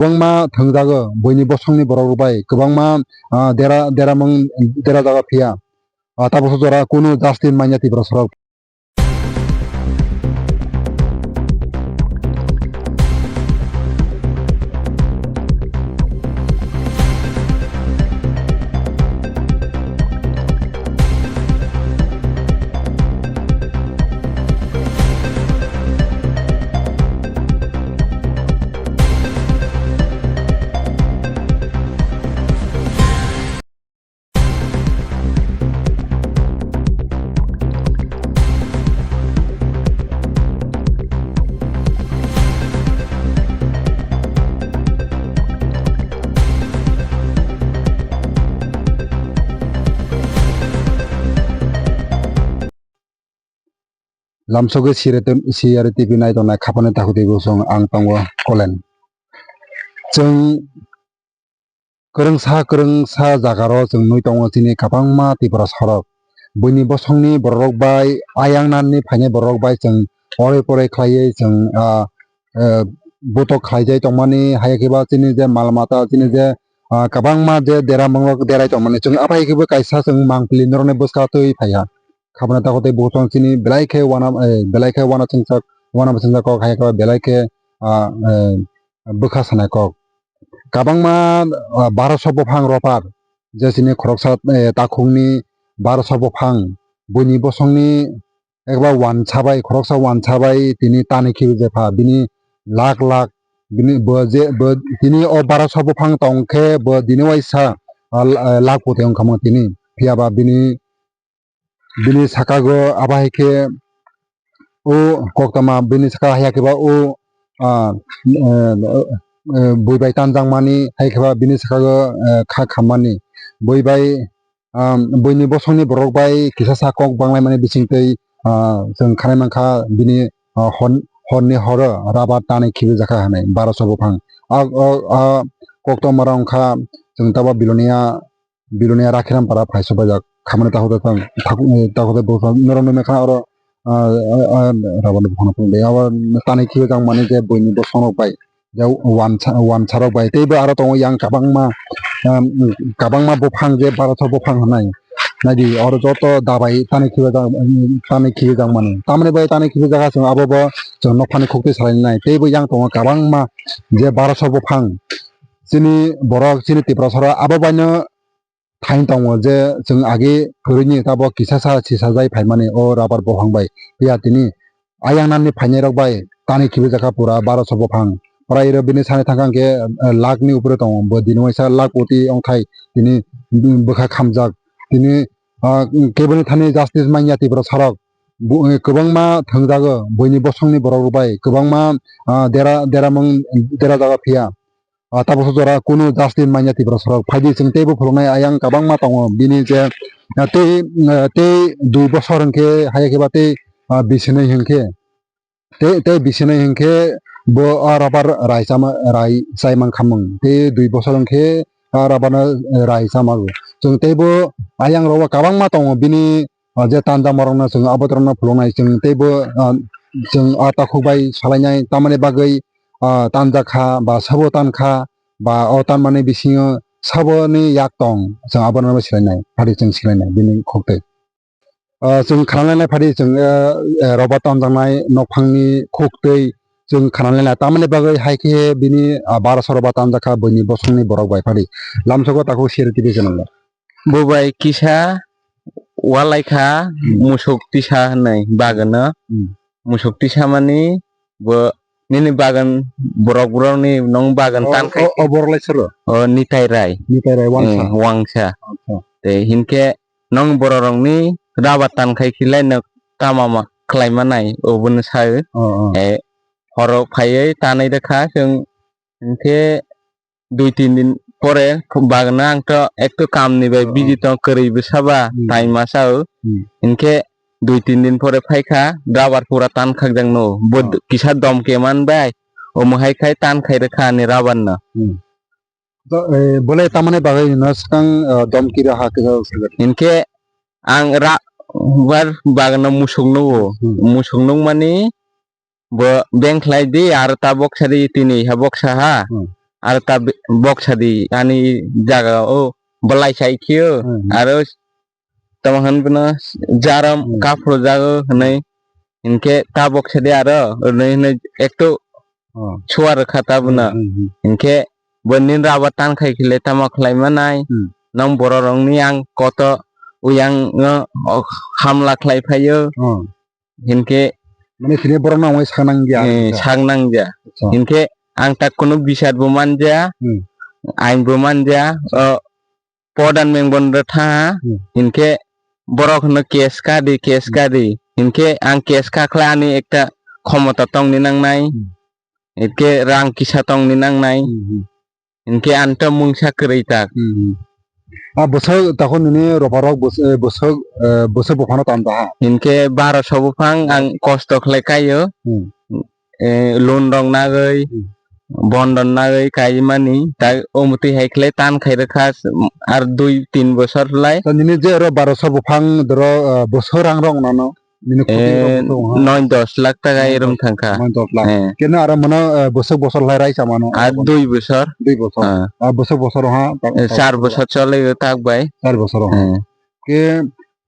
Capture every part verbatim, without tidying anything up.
Kwbangma thwngjago, buini bosongni borok rok bai kwbangma, ah, dera, deramung dera jaga phiya. Ah, tabukso jora kunu justice manya Tiprasa rok. Lamsogwi C R T V nai tongnai khapani takhuk twi bosong ang tongo Kolen. Chwng kwrwngsa kwrwngsa jagaro chwng nui tongo chini kwbangma Tiprasa rok. Buini bosongni borok rok bai, ayang nanni phainai borok rok bai chwng oroi poroi khlaiwi chwng, ah, eh, botok khlaijai tongmani, hai khe ba chini je mal mata, chini je, ah, kwbangma je deramung rok derai tongmani, chwng abai khe bo kaisa chwng mangpili norokni bwska twi phaiya. Khabana takhuk tei bosong chini belai khe wana, eh, belai khe wana chwngsak, wana bwsajak kok, hai khe belai khe, ah, eh, bwkha sanai kok. Kwbangma, ah, baro sop buphang ropar, je chini khoroksa, eh, takhukni baro sop buphang, buini bosongni ekbar wansa bai, khoroksa wansa bai tini tani khibi jepha, bini lakh lakh, bini bo je, bo tini o baro sop buphang tong khe bo dini waisa, ah, lakh poti wngkha mo tini. Phiya ba bini bini saka go abo hai khe o koktwma bini saka haya khe ba o, ah, eh, eh, bui bai tanjakmani hai khe ba bini saka go, eh, kha khammani bui bai, ah, buini bosongni borok bai kisa sa kok banglaimani bising twi, ah, chwng khanai mankha bini, ah, hor, horni horo rabar tanwi khibijakha hinwi baro sop buphang. Ah, ah, ah, koktwma rok wngkha chwng tabo Bilonia Bilonia Rakhiram para phai sobaijak khamani takhuk tang, takhuk, eh, takhuk tei bwskango norok nukha oro, ah, ah, ah, rabani buphang phang de abo tanwi khibijakmani je buini bosongrok bai je wansa, wansarok bai teibo aro tongo yang kwbangma, um, kwbangma buphang je baro sop buphang hinwi naidi oro joto dabai tanwi khibijak, tanwi khibijakmani tamoni bai tanwi khibijak chwng abo bo chwng nokphani khuktwi salainai teibo yang tongo kwbangma je baro sop buphang chini borok chini Tiprasa rok abo baino thain tongo je chwng agi kwrwini tabok kisa sa sisajai phaimani o rabar buphang bai. Phiya tini ayang nani phainai rok bai tanwi khibijakha pura baro sop buphang. Pura iro bini sani thangkha hwnkhe, eh, lakh ni upore tongo. Bo dini waisa lakh koti wngthai tini bwkha khamjak. Tini, ah, keboni thani justice manya Tiprasa rok. Bu-, eh, kwbangma thwngjago buini bosongni borok rok bai. Kwbangma, ah, dera, deramung derajago phiya. Ah, tabukso jora kunu justice manya Tiprasa rok phaidi chwng teibo phuluknai ayang kwbangma tongo bini je, ah, tei, ah, tei dui bosor hinkhe haya khe ba tei, ah, bisinai hinkhe tei, tei bisinai hinkhe bo, ah, rabar rai chama, rai chai mankha mung tei dui bosor hinkhe, ah, rabar no rai chamago chwng teibo ayang rogo kwbangma tongo bini, ah, je tanjakma rokno chwng abo rokno phuluknai chwng teibo, ah, chwng ah takhuk bai salainai tamoni bagwi, ah, tanjakha ba sabo tankha ba o tanmani bisingo saboni yak tong chwng abono silainai phadi chwng silainai bini khuktwi. Ah, chwng khanalainai phadi chwng, eh, eh, roba tanjaknai nokphangni khuktwi chwng khanalainai tamoni bagwi hai khe bini, ah, baro soroba tanjakha buini bosongni borok bai phadi lamsogo takhuk siri T V channel o. Bo bai kisa walai kha, hmm, musuk tisa hinwi bagwno. Hmm. Musuk tisa mani bo nini bagan borok borok ni nong bagan tan khai o borok lai sero? O Nitai Rai. Nitai Rai wangsa. Hmm, wangsa. Acha. Te hinkhe nong borok rok ni raba tan khai khilai no kama ma khlai manai obono sai. O, o. E horo phaiwi tanai rwkha chwng hinkhe dui tin din pore bagna ang to ekto kam ni bai, oh, busy tong, kwrwi bwsa ba, hmm, time masa o. Hmm. Hinkhe dui tin din pore phaikha, rubber pura tan khakjak no. Bo, oh, kisa dom ke man bai, omo hai khai tan khai rwkha ani rubber no. Hmm. To, eh, bole tamani bagwi no swkang, eh, dom kira ha kisa swkang. Hinkhe ang ra-, bar bagna musuk no o. Hmm. Musuk no mani bo beng khlai di, aro ta boksa di, tini ha boksa ha. Hmm. aro ta be-, boksa di ani jaga o belai sai khiyo, Hmm. aro tamo hwn bono jaram Hmm. kaphru jago hwnwi, hinkhe ta boksa di aro hwnwi hwnwi ekto Oh. suar kha ta bono. Hmm, hmm, hmm. Hinkhe bo nini raba tan khai khile tamo khlai manai, Hmm. nang borok rokni ang koto uyang no hamla khlai phaio. Oh. Hinkhe mane sini borok nang sak nang ya. Eh, sak nang ya. Acha. Hinkhe ang tak kunu bisar bo manja, Hmm. ain bo manja, o podan meng bon re tha, Hmm. hinkhe borok no case ka di, case ka di. Hinkhe ang case ka khlai ani ekta khomota tong ni nang nai. Hmm. Hinkhe rang kisa tong ni nang nai. Hmm, hmm. Hinkhe ang to mungsa kwrwi tak. Hmm, hmm. A bwswk takhuk nini ropa rok bwswk, eh, bwswk, eh, bwswk buphano tanda ha. Hinkhe baro so buphang ang kosto khlai kaio. Hmm. Eh, loan rok nagwi, Hmm. bon rok nagwi kai mani. Tai omtwi hai khlai tan khai rwkha ar dui tin bosor lai. Ta nini je oro baro so buphang doro, eh, bwswk rang rok nano. Nini khoti rok Eh, bwswk ha? Noi dos lakh taka Noi erom dos, thangkha. Noi dos lakh. Eh. Kena aro mano, eh, bwswk bosor lai rai chamano. Ah, dui bosor. Dui bosor. Ah. Ah, bwswk bosor ha, ta-, Eh, ta-, char bosor chole tak bai. Char bosor ha. Eh. Ke,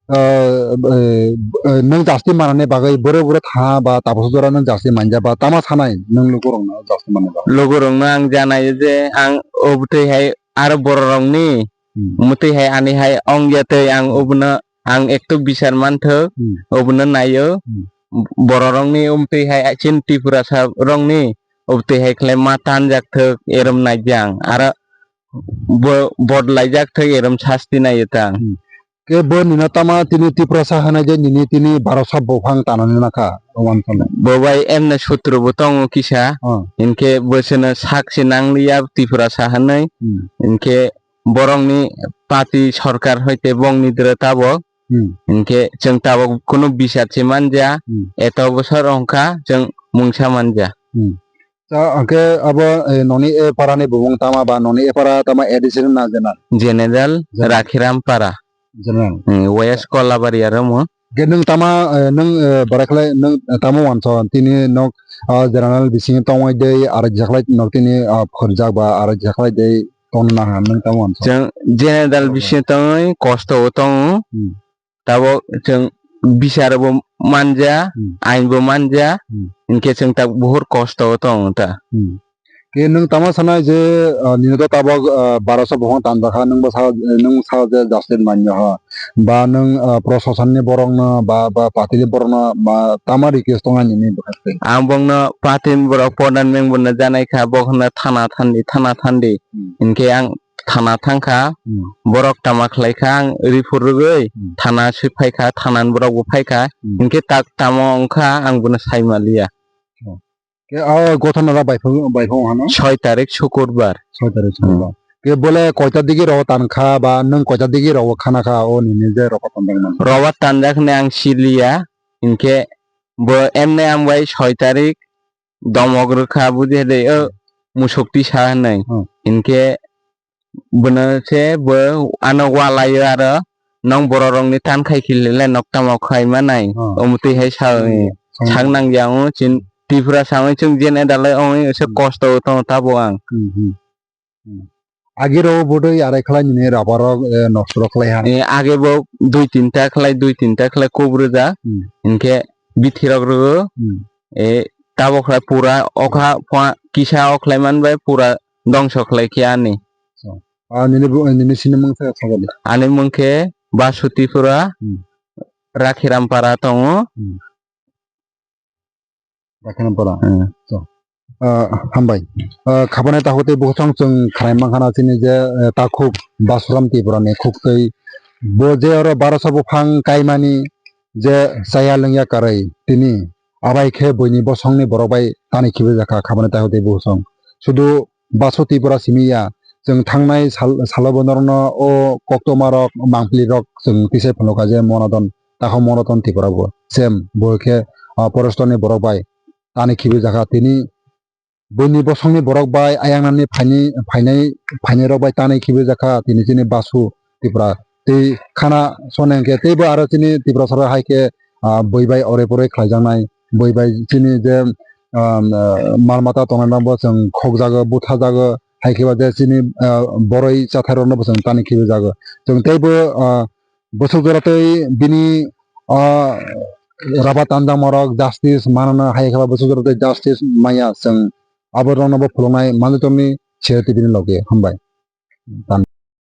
eh, eh, eh, nwng justice manani bagwi bwrwi bwrwi tha ba tabuk jora nwng justice manja ba tama sanai nwng lukurokno justice manani bagwi? Lukurokno ang janai je ang obtwi hai aro bororokni Hmm. Mwtwi hai ani hai ong ya tei ang obono ang ekto bisar manthok, Hmm. obono naio. Hmm. Bororokni omtwi hai chini Tiprasa rokni obtwi hai khlai ma tanjak thok erom naijang. Aro bo-, bodlaijak thok erom sasti naio tang. Hmm. Ke bo nino tama tini Tiprasa hwnai je nini tini baro sab buphang tanani nakha, o uansukno. Bo bai emne sutro bo tongo kisa. Oh. Hinkhe bo chwngno sak se nangliya Tiprasa hwnwi. Hmm. Hinkhe borokni party sorkar hoite bongni dwra tabok. Hmm. Hinkhe chwng tabok kunu bisar se manja. Hmm. Eto bosor wngkha chwng mungsa manja. Hmm. Ta hwnkhe abo, eh, noni e parani bumung tama ba noni e para tama A D C ni na general? General General. Rakhiram para. General. Hmm, West Kolabari aro mo. Ge nwng tama, eh, nwng, eh, barakhlai nwng tamo wanso tini nok, ah, general bising tongwi dei aro jakhlai nok tini, ah, phurjak ba aro jakhlai dei tongna ha nwng tamo wanso. Chwng general bising tongwi kosto o tongo. Hmm. Tabok chwng bisar bo manja, Hmm. ain bo manja, Hmm. hinkhe chwng tak buhur kosto o tongo ta. Hmm. Ke nwng tamo sanai je, ah, nini to tabok, ah, baro so buphang tanda kha, nwng bo sa, nwng sa je justice manya ha. Ba nwng, ah, proshashan ni borok no, ba, ba party ni borok no, ba tama request tongo nini bwkhak twi? Ang bongno party ni borok pradhan member no janai kha, bokno thana thandi, thana thandi. Hmm. Hinkhe ang thana thangkha, Hmm. borok tama khlaikha, ang report rwgwi Hmm. thana se phaikha, thanani borok bo phaikha, Hmm. hinkhe tak tamo wngkha, ang bono sai manliya. Oh. Ke o gothana da baiphu-, baiphu hano? Soi tarik Sukurbar. Soi tarik Hmm. Sukurbar. Ke bole koita digi rogo tankha ba nwng koita digi rogo khanakha o nini je rogo tandang man? Rogo tanjak hwnwi ang siliya, hinkhe bo emne ang bai soi tarik domok rwkha, buji de, o musuk tisa hwnwi. Hmm. Hinkhe bono se bo ano walaio aro nong bororokni tan khai khilele nok tamo khai manai. Hmm. Omtwi hai sa, Hmm. Sak nang ya o chin Tripura samai chwng jene dalai ongoi se Hmm. kosto o tongo tabok ang. Hmm, hmm. Hmm. Age ro bodoi arai khlai nini rubber rok, eh, nosto rok khlai ha. Eh, age bo dui tinta khlai, dui tinta khlai kubru ja. Hmm. Hinkhe bithi rok rw. Hmm. Eh, tabok khlai pura okha pha-, kisa okhlai man bai pura dongso khlai khe ani. So, ah, nini bu-, nini sini mung sa, sa gali. Ani mung khe Basu Tripura, Hmm. Rakhiram para tongo. Hmm. Dakhanapara. Hmm. So, ah, hambai. Ah, khabane takhuk tei bukhusong chwng khnai mankha na chini je, eh, takhuk Basuram Tripura ni khuk tei bo je oro baro so buphang kaimani je chaya lwngya karwi tini abai khe buini bosongni borok bai tani khibijakha khabane takhuk tei bukhusong. Sudu Basu Tripura simi ya, chwng thangnai sal-, salo bo norokno o koktwma rok, mangpili rok chwng tisai phunukha je Monoton, takhuk Monoton Tripura bo. Same, bo khe, ah, Porestor ni borok bai tani khibijakha. Tini buini bosongni borok bai, ayangnani phaini, phainai, phainai rok bai tani khibijakha. Tini chini Basu Tripura. Tei khana sone hwnkhe teibo aro chini Tripura sara hai khe, ah, bui bai oroi poroi khlaijaknai. Bui bai chini je, ah, mal mata tongnai rok bo chwng khokjago, buthajago, hai khe ba je chini, ah, boroi chatharrokno bo chwng tani khibijago. Chwng teibo, ah, bwswk jora tei bini, ah, rabat tanjakmarok justice manana hai khe ba bwswk jora tei justice maya chwng aborokno bo phuluknai manjotoni Sera T V ni loge. Hambai.